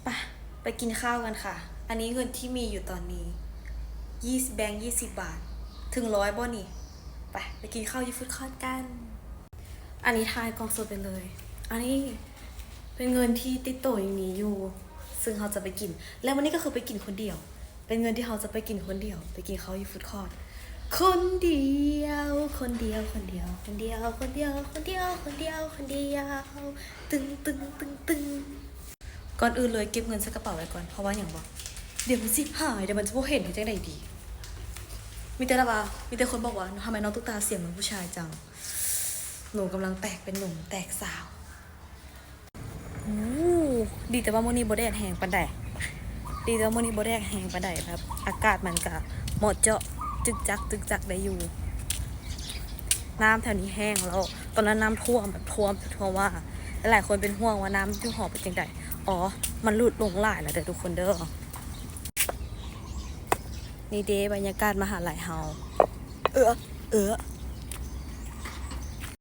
ໄປ ໄປກິນຂ້າວກັນຄ່ະ. ອັນນີ້ເງິນທີ່ມີຢູ່ຕອນນີ້ ຍີ່ສິບ ແບງຍີ່ສິບບາດ. ເຖິງຮ້ອຍບໍ່ນີ້? ໄປ ໄປກິນຂ້າວຢູ່ຟູດຄອດກັນ. ອັນນີ້ຖ່າຍກ້ອງສົດໄປເລີຍ. ອັນນີ້ເປັນເງິນທີ່ຕິດໂຕຍັງມີຢູ່ ເຊິ່ງເຮົາຈະໄປກິນ ແລະ ມື້ນີ້ກໍຄືໄປກິນຄົນດຽວ. ເປັນເງິນທີ່ເຮົາຈະໄປກິນຄົນດຽວ ໄປກິນຂ້າວຢູ່ຟູດຄອດ ຄົນດຽວ ຄົນດຽວ ຄົນດຽວ ຄົນດຽວ ຄົນດຽວ ຄົນດຽວ ຄົນດຽວ ຄົນດຽວ ຕຶງ ຕຶງ ຕຶງ ຕຶງ. ກ່ອນອື່ນເລີຍເກັບເງິນໃສ່ກະເປົາໄວ້ກ່ອນ ເພາະວ່າຫຍັງບໍ່ ດຽວມັນຊິຫາຍ ດຽວມັນຈະບໍ່ເຫັນ ເຮັດຈັ່ງໃດດີ? ມີແຕ່ລະວ່າ ມີແຕ່ຄົນບອກວ່າ ທຳໄມນ້ອງຕຸກຕາສຽງເໝືອນຜູ້ຊາຍຈັງ? ໜູກຳລັງແຕກເປັນໜຸ່ມແຕກສາວ. ໂອ້ ດີແຕ່ວ່າມື້ນີ້ບໍ່ແດດແຮງປານໃດ ດີແຕ່ວ່າມື້ນີ້ບໍ່ແດດແຮງປານໃດ ແບບອາກາດມັນກະເໝາະເຈາະ ຈຶກຈັກ ຈຶກຈັກໄດ້ຢູ່. ນ້ຳແຖວນີ້ແຫ້ງແລ້ວ ຕອນນັ້ນນ້ຳຖ້ວມ ແບບຖ້ວມ ຖ້ວມວ່າ ຫຼາຍໆຄົນເປັນຫ່ວງວ່ານ້ຳຢູ່ຫໍເປັນຈັ່ງໃດ. ອໍ ມັນຫຼຸດລົງຫຼາຍແລ້ວເດີທຸກຄົນເດີ. ນີ້ເດ້ບັນຍາກາດມະຫາໄລເຮົາ ເອີ ເອີ.